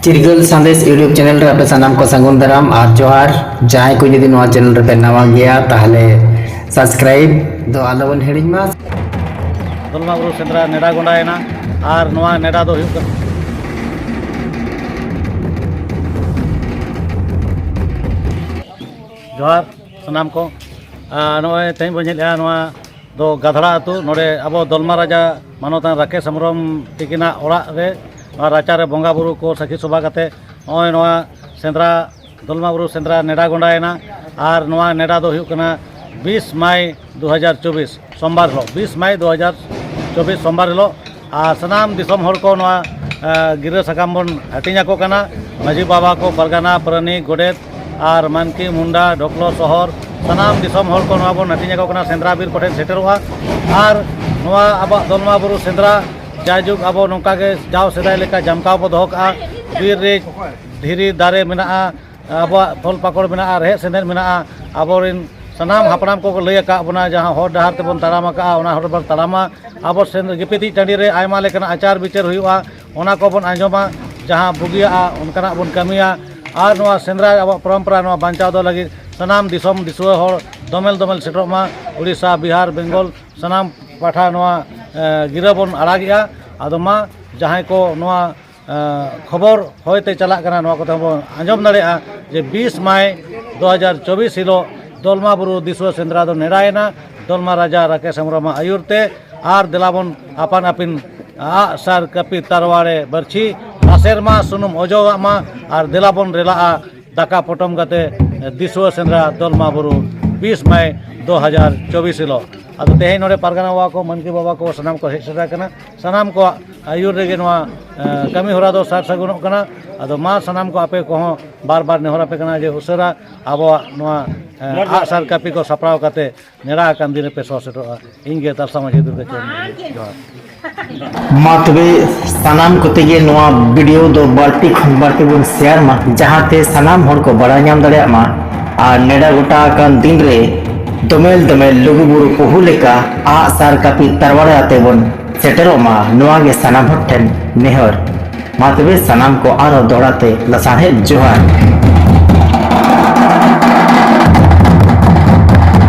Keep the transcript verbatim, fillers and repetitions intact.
ᱪᱤᱨᱜᱟᱹᱞ ᱥᱟᱸᱫᱮᱥ YouTube channel ᱨᱮ ᱟᱯᱮ ᱥᱟᱱᱟᱢ ᱠᱚ ᱥᱟᱹᱜᱩᱱ ᱫᱟᱨᱟᱢ ᱟᱨ ᱡᱚᱦᱟᱨ᱾ ᱡᱟᱦᱟᱸᱭ ᱠᱚ ᱡᱩᱫᱤ ᱱᱚᱣᱟ ᱪᱮᱱᱮᱞ ᱨᱮᱯᱮ ᱱᱟᱣᱟ ᱜᱮᱭᱟ, ᱛᱟᱦᱚᱞᱮ ᱥᱟᱵᱥᱠᱨᱟᱭᱤᱵ ᱫᱚ ᱟᱞᱚ ᱵᱚᱱ ᱦᱤᱲᱤᱧ ᱢᱟ᱾ ᱫᱚᱞᱢᱟ ᱵᱩᱨᱩ ᱥᱮᱸᱫᱽᱨᱟ ᱱᱮᱰᱟ ᱜᱚᱸᱰᱟᱭᱮᱱᱟ᱾ ᱟᱨ ᱱᱚᱣᱟ ᱱᱮᱰᱟ ᱫᱚ ᱦᱩᱭᱩᱜ ᱠᱟᱱᱟ, ᱡᱚᱦᱟᱨ ᱥᱟᱱᱟᱢ ᱠᱚ᱾ ᱟᱨ ᱱᱚᱜᱼᱚᱭ ᱛᱮᱦᱮᱧ ᱵᱚᱱ ᱧᱮᱞᱮᱜᱼᱟ, ᱱᱚᱣᱟ ᱫᱚ ᱜᱟᱫᱷᱲᱟ ᱟᱹᱛᱩ᱾ ᱱᱚᱰᱮ ᱟᱵᱚ ᱫᱚᱞᱢᱟ ᱨᱟᱡᱟ ᱢᱟᱱᱚᱛᱟᱱ ᱨᱟᱠᱮᱥ ᱦᱮᱢᱵᱨᱚᱢ ᱛᱤᱠᱤᱱᱟᱜ ᱚᱲᱟᱜ ᱨᱮ, ᱱᱚᱣᱟ ᱨᱟᱪᱟ ᱨᱮ ᱵᱚᱸᱜᱟ ᱵᱩᱨᱩ ᱠᱚ ᱥᱟᱹᱠᱷᱤ ᱥᱚᱵᱷᱟ ᱠᱟᱛᱮ ᱱᱚᱜᱼᱚᱭ ᱱᱚᱣᱟ ᱥᱮᱸᱫᱽᱨᱟ, ᱫᱚᱞᱢᱟ ᱵᱩᱨᱩ ᱥᱮᱸᱫᱽᱨᱟ ᱱᱮᱰᱟ ᱜᱚᱸᱰᱟᱭᱮᱱᱟ᱾ ᱟᱨ ᱱᱚᱣᱟ ᱱᱮᱰᱟ ᱫᱚ ᱦᱩᱭᱩᱜ ᱠᱟᱱᱟ ᱵᱤᱥ ᱢᱟᱭ ᱫᱩ ᱦᱟᱡᱟᱨ ᱪᱚᱵᱵᱤᱥ, ᱥᱳᱢᱵᱟᱨ ᱦᱤᱞᱳᱜ, ᱵᱤᱥ ᱢᱟᱭ ᱫᱩ ᱦᱟᱡᱟᱨ ᱪᱚᱵᱵᱤᱥ, ᱥᱳᱢᱵᱟᱨ ᱦᱤᱞᱳᱜ᱾ ᱟᱨ ᱥᱟᱱᱟᱢ ᱫᱤᱥᱚᱢ ᱦᱚᱲ ᱠᱚ ᱱᱚᱣᱟ, ᱮ, ᱜᱤᱨᱟᱹ ᱥᱟᱠᱟᱢ ᱵᱚᱱ ᱦᱟᱹᱴᱤᱧ ᱟᱠᱚ ᱠᱟᱱᱟ᱾ ᱢᱟᱹᱡᱷᱤ ᱵᱟᱵᱟ ᱠᱚ, ᱯᱟᱨᱜᱟᱱᱟ, ᱯᱟᱨᱟᱱᱤᱠ, ᱜᱚᱰᱮᱛ, ᱟᱨ ᱢᱟᱱᱠᱤ, ᱢᱩᱱᱰᱟ, ᱰᱷᱚᱠᱞᱚ, ᱥᱚᱦᱚᱨ, ᱥᱟᱱᱟᱢ ᱫᱤᱥᱚᱢ ᱦᱚᱲ ᱠᱚ ᱱᱚᱣᱟ ᱵᱚᱱ ᱦᱟᱹᱴᱤᱧ ᱟᱠᱚ ᱠᱟᱱᱟ᱾ ᱥᱮᱸᱫᱽᱨᱟ ᱵᱤᱨ ᱠᱚᱴᱷᱮᱱ ᱥᱮᱴᱮᱨᱚᱜᱼᱟ᱾ ᱟᱨ ᱱᱚᱣᱟ ᱟᱵᱚᱣᱟᱜ ᱫᱚᱞᱢᱟ ᱵᱩᱨᱩ ᱥᱮᱸᱫᱽᱨᱟ ᱡᱟᱭᱡᱩᱜᱽ ᱟᱵᱚ ᱱᱚᱝᱠᱟ ᱜᱮ ᱡᱟᱣ ᱥᱮᱫᱟᱭ ᱞᱮᱠᱟ ᱡᱟᱢᱠᱟᱣ ᱵᱚ ᱫᱚᱦᱚ ᱠᱟᱜᱼᱟ᱾ ᱵᱤᱨ ᱨᱮ ᱫᱷᱤᱨᱤ ᱫᱟᱨᱮ ᱢᱮᱱᱟᱜᱼᱟ, ᱟᱵᱚᱣᱟᱜ ᱯᱷᱚᱞ ᱯᱟᱠᱚᱲ ᱢᱮᱱᱟᱜᱼᱟ, ᱨᱮᱦᱮᱫ ᱥᱮᱸᱫᱮᱫ ᱢᱮᱱᱟᱜᱼᱟ᱾ ᱟᱵᱚᱨᱮᱱ ᱥᱟᱱᱟᱢ ᱦᱟᱯᱲᱟᱢ ᱠᱚᱠᱚ ᱞᱟᱹᱭ ᱟᱠᱟᱫ ᱵᱚᱱᱟ, ᱡᱟᱦᱟᱸ ᱦᱚᱨ ᱰᱟᱦᱟᱨ ᱛᱮᱵᱚᱱ ᱛᱟᱲᱟᱢ ᱟᱠᱟᱫᱼᱟ, ᱚᱱᱟ ᱦᱚᱨ ᱵᱚᱱ ᱛᱟᱲᱟᱢᱟ᱾ ᱟᱵᱚ ᱥᱮᱸᱫᱽ-, ᱜᱤᱯᱤᱛᱤᱡ ᱴᱟᱺᱰᱤ ᱨᱮ ᱟᱭᱢᱟ ᱞᱮᱠᱟᱱᱟᱜ ᱟᱪᱟᱨ ᱵᱤᱪᱟᱹᱨ ᱦᱩᱭᱩᱜᱼᱟ, ᱚᱱᱟ ᱠᱚᱵᱚᱱ ᱟᱸᱡᱚᱢᱟ᱾ ᱡᱟᱦᱟᱸ ᱵᱩᱜᱤᱭᱟᱜᱼᱟ, ᱚᱱᱠᱟᱱᱟᱜ ᱵᱚᱱ ᱠᱟᱹᱢᱤᱭᱟ᱾ ᱟᱨ ᱱᱚᱣᱟ ᱥᱮᱸᱫᱽᱨᱟ ᱟᱵᱚᱣᱟᱜ ᱯᱚᱨᱚᱢᱯᱚᱨᱟ, ᱱᱚᱣᱟ ᱵᱟᱧᱪᱟᱣ ᱫᱚᱦᱚ ᱞᱟᱹᱜᱤᱫ ᱥᱟᱱᱟᱢ ᱫᱤᱥᱚᱢ ᱫᱤᱥᱩᱣᱟᱹ ᱦᱚᱲ ᱫᱚᱢᱮᱞ ᱫᱚᱢᱮᱞ ᱥᱮᱴᱮᱨᱚᱜ ᱢᱟ᱾ ᱩᱲᱤᱥᱥᱟ, ᱵᱤᱦᱟᱨ, ᱵᱮᱝᱜᱚᱞ, ᱥᱟᱱᱟᱢ ᱯᱟᱦᱴᱟ ᱱᱚᱣᱟ, ᱮ, ᱜᱤᱨᱟᱹ ᱵᱚᱱ ᱟᱲᱟᱜᱮᱜᱼᱟ᱾ ᱟᱫᱚ ᱢᱟ, ᱡᱟᱦᱟᱸᱭ ᱠᱚ ᱱᱚᱣᱟ, ᱮ, ᱠᱷᱚᱵᱚᱨ ᱦᱚᱭᱛᱮ ᱪᱟᱞᱟᱜ ᱠᱟᱱᱟ, ᱱᱚᱣᱟ ᱠᱚᱛᱮ ᱦᱚᱸ ᱵᱚᱱ ᱟᱸᱡᱚᱢ ᱫᱟᱲᱮᱭᱟᱜᱼᱟ ᱡᱮ ᱵᱤᱥ ᱢᱟᱭ ᱫᱩ ᱦᱟᱡᱟᱨ ᱪᱚᱵᱵᱤᱥ ᱦᱤᱞᱳᱜ ᱫᱚᱞᱢᱟ ᱵᱩᱨᱩ ᱫᱤᱥᱩᱣᱟᱹ ᱥᱮᱸᱫᱽᱨᱟ ᱫᱚ ᱱᱮᱰᱟᱭᱮᱱᱟ᱾ ᱫᱚᱞᱢᱟ ᱨᱟᱡᱟ ᱨᱟᱠᱮᱥ ᱦᱮᱢᱵᱨᱚᱢᱟᱜ ᱟᱹᱭᱩᱨ ᱛᱮ᱾ ᱟᱨ ᱫᱮᱞᱟ ᱵᱚᱱ ᱟᱯᱟᱱ ᱟᱹᱯᱤᱱ ᱟᱜ ᱥᱟᱨ ᱠᱟᱹᱯᱤ ᱛᱟᱨᱣᱟᱲᱮ ᱵᱟᱹᱨᱪᱷᱤ ᱟᱥᱮᱨ ᱢᱟ, ᱥᱩᱱᱩᱢ ᱚᱡᱚᱜᱟᱜ ᱢᱟ, ᱟᱨ ᱫᱮᱞᱟ ᱵᱚᱱ ᱨᱮᱞᱟᱜᱼᱟ ᱫᱟᱠᱟ ᱯᱚᱴᱚᱢ ᱠᱟᱛᱮ ᱫᱤᱥᱩᱣᱟᱹ ᱥᱮᱸᱫᱽᱨᱟ ᱫᱚᱞᱢᱟ ᱵᱩᱨᱩ ᱵᱤᱥ ᱢᱟᱭ ᱫᱩ ᱦᱟᱡᱟᱨ ᱪᱚᱵᱵᱤᱥ ᱦᱤᱞᱳᱜ᱾ ᱟᱫᱚ ᱛᱮᱦᱮᱧ ᱱᱚᱰᱮ ᱯᱟᱨᱜᱟᱱᱟ ᱵᱟᱵᱟ ᱠᱚ, ᱢᱟᱹᱱᱠᱤ ᱵᱟᱵᱟ ᱠᱚ ᱥᱟᱱᱟᱢ ᱠᱚ ᱦᱮᱡ ᱥᱮᱴᱮᱨ ᱟᱠᱟᱱᱟ᱾ ᱥᱟᱱᱟᱢ ᱠᱚᱣᱟᱜ ᱟᱹᱭᱩᱨ ᱨᱮᱜᱮ ᱱᱚᱣᱟ, ᱮ, ᱠᱟᱹᱢᱤ ᱦᱚᱨᱟ ᱫᱚ ᱥᱟᱨ ᱥᱟᱹᱜᱩᱱᱚᱜ ᱠᱟᱱᱟ᱾ ᱟᱫᱚ ᱢᱟ, ᱥᱟᱱᱟᱢ ᱠᱚ ᱟᱯᱮ ᱠᱚᱦᱚᱸ ᱵᱟᱨ ᱵᱟᱨ ᱱᱮᱦᱚᱨ ᱟᱯᱮ ᱠᱟᱱᱟ ᱡᱮ ᱩᱥᱟᱹᱨᱟ ᱟᱵᱚᱣᱟᱜ ᱱᱚᱣᱟ, ᱮ, ᱟᱜᱼᱥᱟᱨ ᱠᱟᱹᱯᱤ ᱠᱚ ᱥᱟᱯᱲᱟᱣ ᱠᱟᱛᱮ ᱱᱮᱰᱟ ᱟᱠᱟᱱ ᱫᱤᱱ ᱨᱮᱯᱮ ᱥᱚᱦᱚᱨ ᱥᱮᱴᱮᱨᱚᱜᱼᱟ᱾ ᱤᱧ ᱜᱮ ᱛᱟᱨᱥᱟ ᱢᱟᱹᱡᱷᱤ ᱫᱩᱨᱜᱟᱹ ᱪᱚᱨᱚᱱ᱾ ᱡᱚᱦᱟᱨ᱾ ᱢᱟ ᱛᱚᱵᱮ, ᱥᱟᱱᱟᱢ ᱠᱚᱛᱮ ᱜᱮ ᱱᱚᱣᱟ ᱵᱷᱤᱰᱤᱭᱳ ᱫᱚ ᱵᱟᱹᱲᱛᱤ ᱠᱷᱚᱱ ᱵᱟᱹᱲᱛᱤ ᱵᱚᱱ ᱥᱮᱭᱟᱨ ᱢᱟ, ᱡᱟᱦᱟᱸᱛᱮ ᱥᱟᱱᱟᱢ ᱦᱚᱲ ᱠᱚ ᱵᱟᱲᱟᱭ ᱧᱟᱢ ᱫᱟᱲᱮᱭᱟᱜ ᱢᱟ᱾ ᱟᱨ ᱱᱮᱰᱟ ᱜᱚᱴᱟ ᱟᱠᱟᱱ ᱫᱤᱱ ᱨᱮ ᱫᱚᱢᱮᱞ ᱫᱚᱢᱮᱞ ᱞᱩᱜᱩᱵᱩᱨᱩ ᱯᱩᱦᱩ ᱞᱮᱠᱟ ᱟᱜᱼᱥᱟᱨ ᱠᱟᱹᱯᱤ ᱛᱟᱨᱣᱟᱲᱮ ᱟᱛᱮ ᱵᱚᱱ ᱥᱮᱴᱮᱨᱚᱜ ᱢᱟ, ᱱᱚᱣᱟ ᱜᱮ ᱥᱟᱱᱟᱢ ᱦᱚᱲ ᱴᱷᱮᱱ ᱱᱮᱦᱚᱨ᱾ ᱢᱟ ᱛᱚᱵᱮ ᱥᱟᱱᱟᱢ ᱠᱚ ᱟᱨᱦᱚᱸ ᱫᱚᱦᱲᱟ ᱛᱮ ᱞᱟᱥᱟᱲᱦᱮᱫ ᱡᱚᱦᱟᱨ᱾